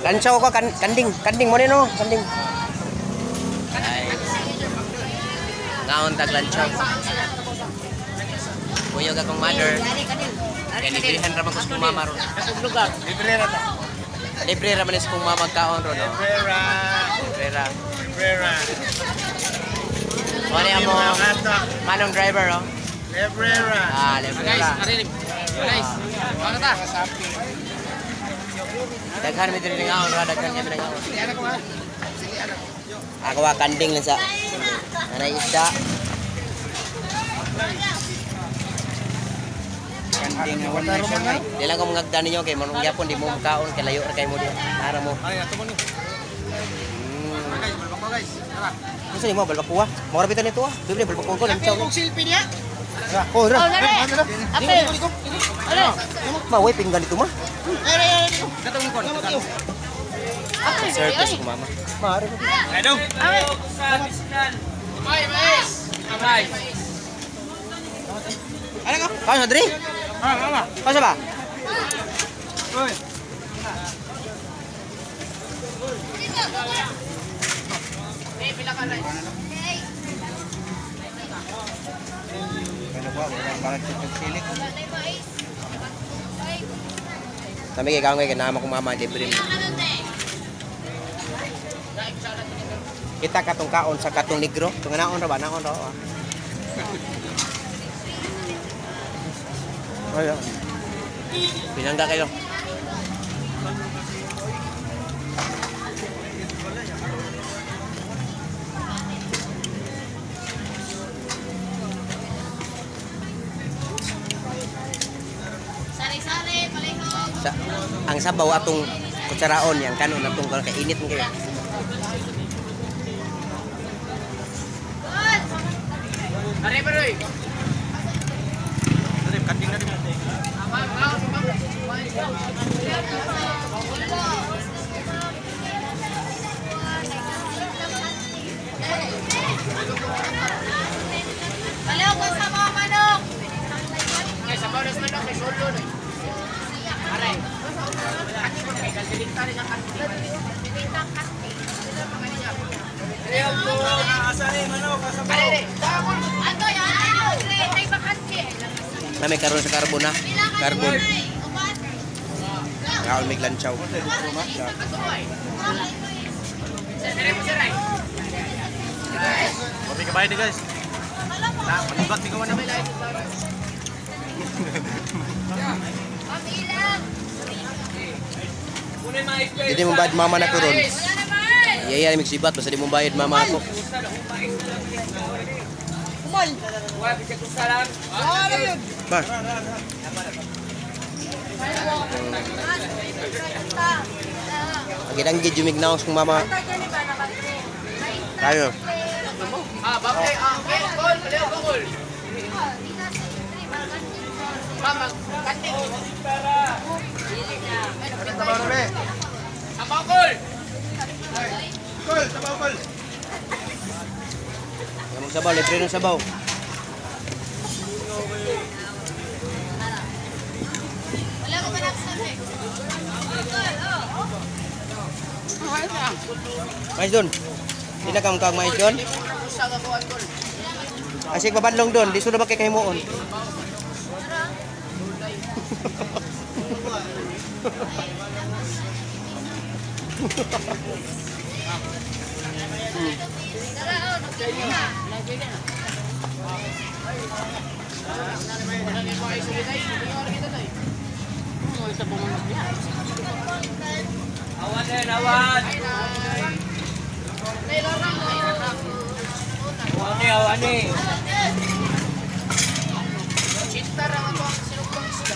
Lansaw ko kan kanding, kanding mo ni no, kanding. Ay. Ngaon tag lansaw. Kuyog akong mother. Kaya librihan ra man ko sa kong mama ron. Libre ra ta. Libre ra man sa kong mama kaon ron. No? Libre ra. Libre ra. Libre ra. Mo ni amo manong driver oh. Libre ra. Ah, libre ra. Guys, ano ta? Daghan mi diri ngaon ra, daghan kami ngaon. Ako wa kanding lang sa. Nanay isda. Kanding nga one nation ay. Di lang ko mangagda ninyo kay manong gyapon di mo makaon kay layo ra kay mo di. Para mo. Ay, ato mo ni. Guys, balbak ko guys. Tara. Gusto nimo balbakuwa? Mo ra bitan nito ah. Libre balbakuwa ko lansaw. Kung silpi niya. Oh, ra. Oh, nare. Ape. Ano? Ma, way pinggan dito ma. Ay, ay, ay. Katong kon. Service ko mama. Maari mo. Ay, dong. May mais. Mais. Ano ka? Kaon sa diri? Ah, mama. Kaon sa ba? Oy. Ano ba? Walang barat sa pagsilik. Kami kay kaon kay kinama kong mama libre mo. Kita katong kaon sa katong negro. Tung naon ra ba? Naon ra. Ah. Ay, ah. Pinangga kayo. Sari-sari, palihog. Sa, ang sabaw atong kutsaraon yang kanon atong kay init man kayo. Are pa roy. Kanding na rin. Palihog sa mga manok. Guys, sabaw na manok kay solo na. Aray. Ato yan. Ay, bakante. Nami karon sa carbon na. Carbon. Kaon mig lansaw. Kopi ka bayad guys. Na, manibat ni kawan na. Dili mo bayad mama na ko ron. Iya iya mig sibat basta di mo bayad mama ako. Ba. Ang gid jumig naos kong mama. Tayo. Ah, bakay, ah, okay, gol, palihog gol. Mama, kanting. Sabaw gol. Kol, sabaw kol. Gamog sabaw, libre ng sabaw. Wala ko manok sa Mais doon. Di na kang mais doon. Asik babanlong doon, di sudah ba kay kahimuon? Awan din, awan. Awan eh, awan eh. Cinta ra ako ang sinugpang isda.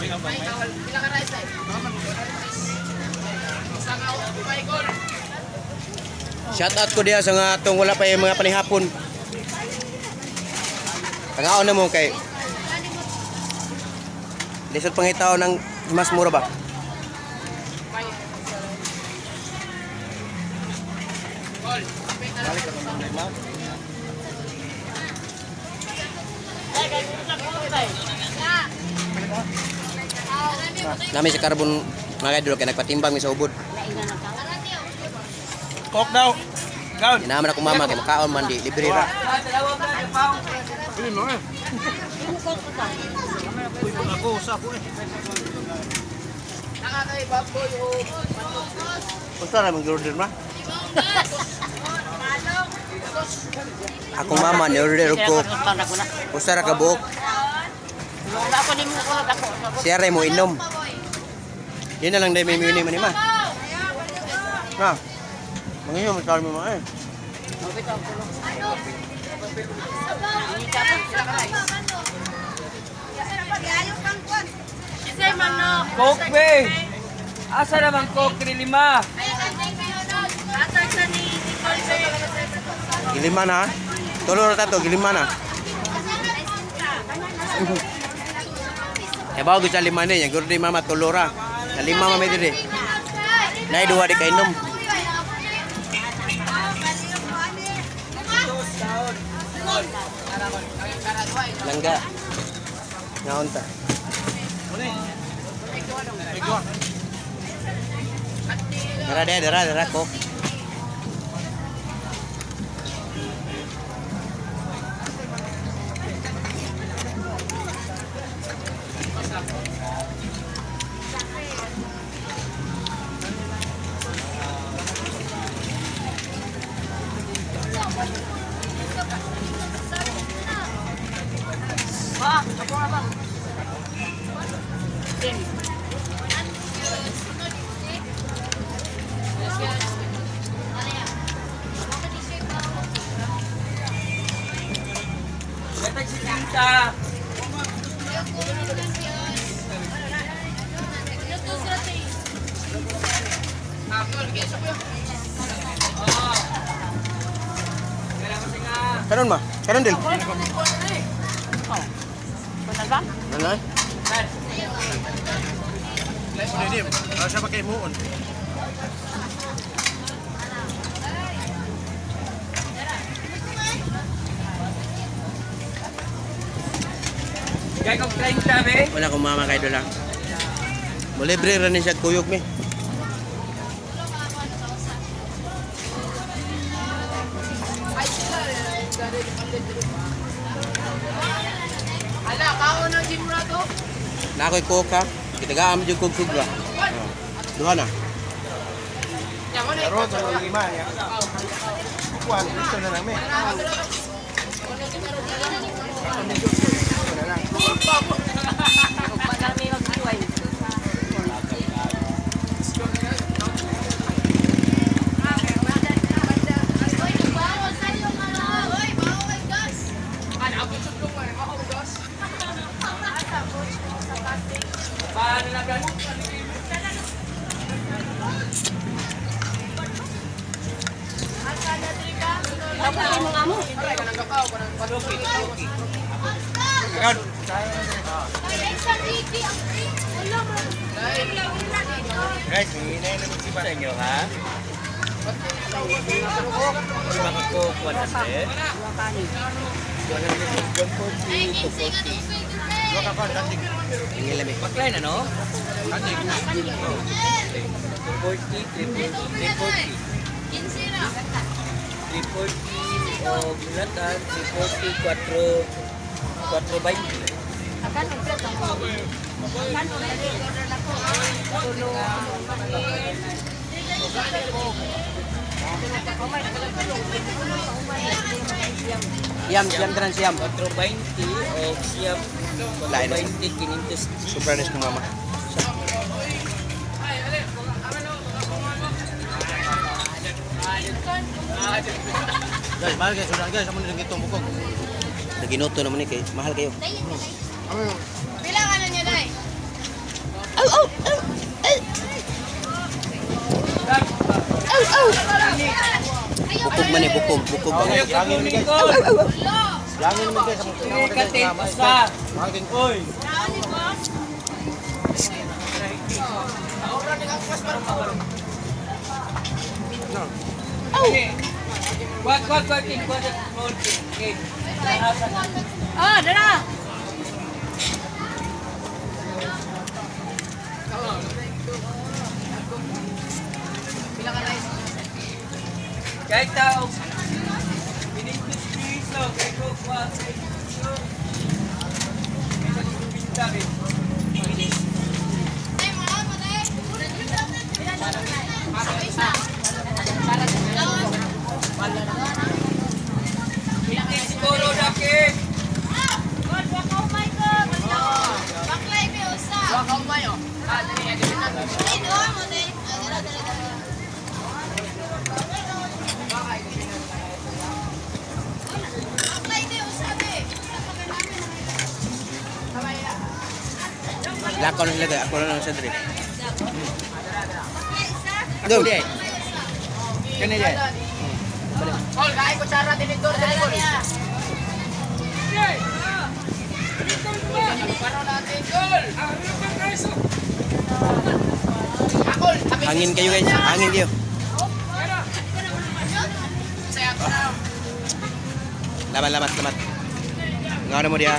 Pila ka rice ay? Isa ka may gol. Shout out ko diha sa nga atong wala pa yung mga panihapon. Tangaon na mo kay Lisod pangitaw ng mas mura ba? Nami sa carbon mga idol kay nagpatimbang mi sa ubod. Coke daw. Gaon. Ginaman ako mama kay makaon man di libre ra. Dili mo eh. Uy, ako usa ko eh. Usa ra man order ma. Akong mama ni order og Coke. Usa ra ka buok. Siya ra mo inom. Yun na lang dahil may minom ni ma. Na. Mangiyo mo sa mo eh. Isay manok. Coke be. Asa naman Coke ni lima? Atay sa ni Nicole. Gilima na. Tulo ra tato gilima na. Eh bago sa lima ni, yung order mama tulo ra. Na lima mama diri. Nay duha di kainom. Langga. Ngaon ta. Dara de, dara dara ko. Gatag si Tinta. Kanon ma? Kanon dil. Nanay. Dili, siya pa kay muon. Gay kog 30 be. Wala akong mama kay dola. Mo libre ra ni siya kuyog mi. Ala, kaon ng gym to. Na ako'y coke ha. Kitagaan mo yung coke sugra. Duha na. Karon sa lima ya. Kuan, gusto na lang mi. Paano na gan? Guys, hinay na magsiba. Sa inyo ha? Lima ka Coke 100. 100, 140, 240. Duha ka kon, tasig. Ingil lami. Baklay na no? 240, 340, 340. 340 o gulatan, 340, 4, 420. Siyam, siyam tanan siyam. 420 o siyam, Lain na. 420, 500. Sobra na sa mama. Guys, mahal guys, sudah guys, amo nang gitong bukog. Naginuto naman ni kay mahal kayo. Pila ka na niya, Day? Bukog man eh, bukog, bukog. Langin mi guys. Langin mi guys, amo Sige ka, usa. Langin. Oy. Kwat, kwat, kwat, king, kwat, small king, king. Ah, dara! Kahit tao. Pinintos piso, kay ko kwa, kay piso. Pinta rin. Ay, mga mo, day. Hindi siguro na, King. Baklay, may usa. Wakaw mayo. Ah, dali, dali, dali. Ay, doon mo, day. Ah, dala, dala, dala. Baklay, may usa, be. Usa pa ka namin. Lakaw na sila guys. Ako na lang sa dre. Baklay, isa. Ako di. Kani di. Kol, kain ko tsara, tinidor, dali, kol. Paro natin, kol. Akol, tabi. Hangin kayo guys. Hangin kayo. Saya ako na. Lamat, lamat, lamat. Nga mo diya.